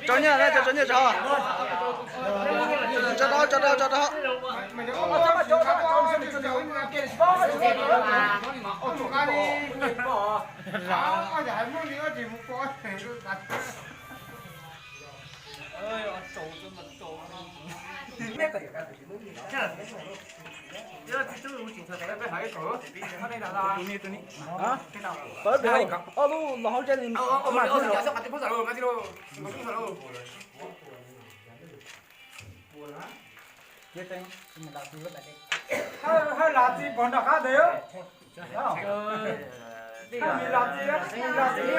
Tso nyiaj na, tso nyiaj tso. Tso rau, tso rau, tso rau. Pawv pem ob lub los hauv tsev li. Hawj lam txiv pog nram qab ntawd. Hawj lam txiv, lam txiv.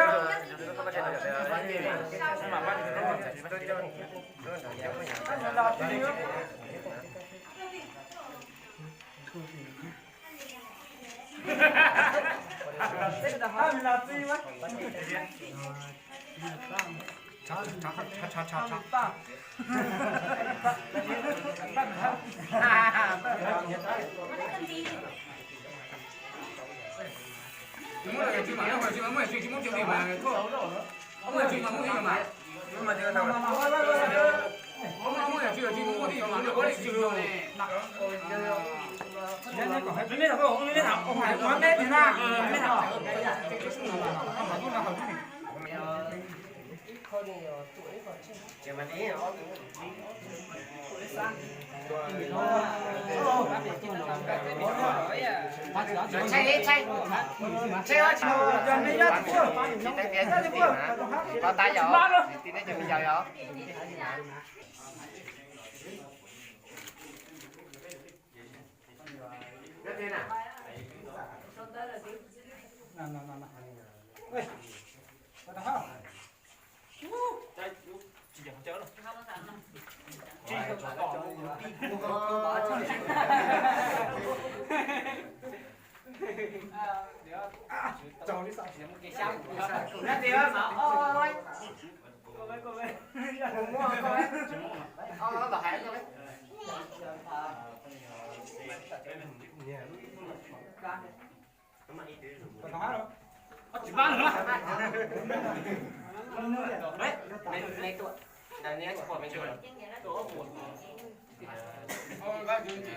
Hawj lam txiv.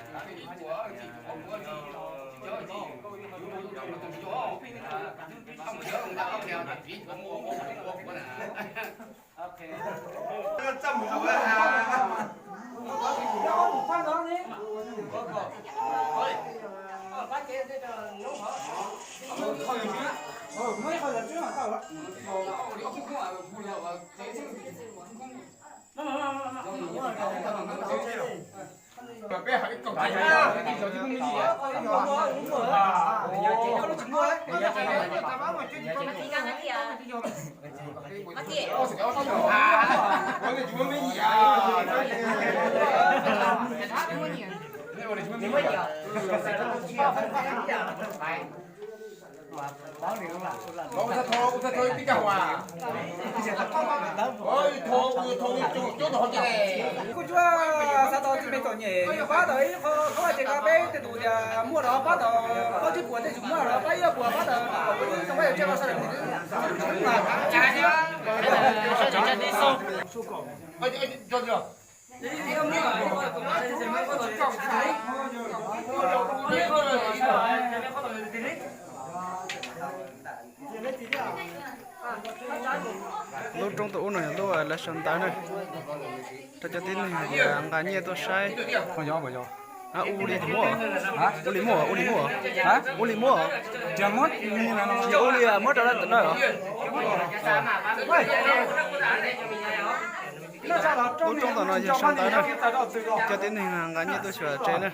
Kuj tsuas xav tau txiv me txom nyem nws pab tau ib qho qhov hais tias peb tej tus tias muaj los pab tau plaub tsib puas, tej tus muaj los pab ib puas pab tau, peb zoo pab yog tsiaj los sawv daws. Lub roob tus ub no yog lub lawv sau ntawv na, rau cov tib neeg nqa nyiaj tuaj saib. Ub li muaj, ub li muaj, ub li muaj, ub li muaj, ub li muab rau lawv tawm na. Lub roob tom no yog sau ntawv na, cov tib neeg nqa nyiaj tuaj xyuas tsev na.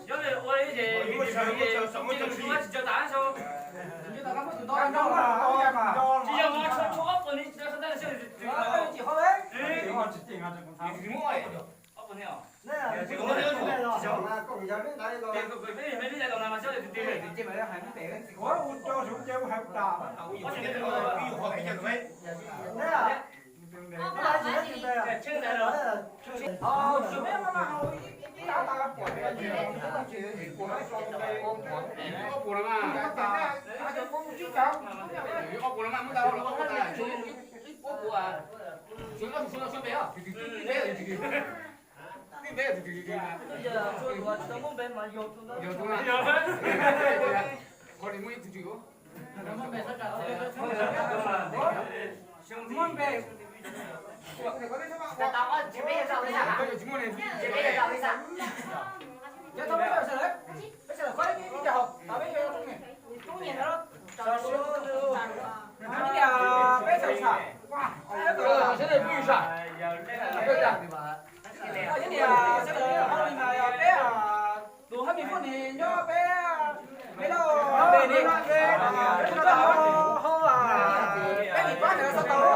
Yog li ua li ces yus tsis tau tas sau. Tsis yog mas tshuav ob puas ni tsis tau sau ntawv seb twg. Ob puas ni os. Peb li daim los mas seb twg twg. Tus hab mis phooj ywg nyob peb, peb lauj, peb nim pab nws tau.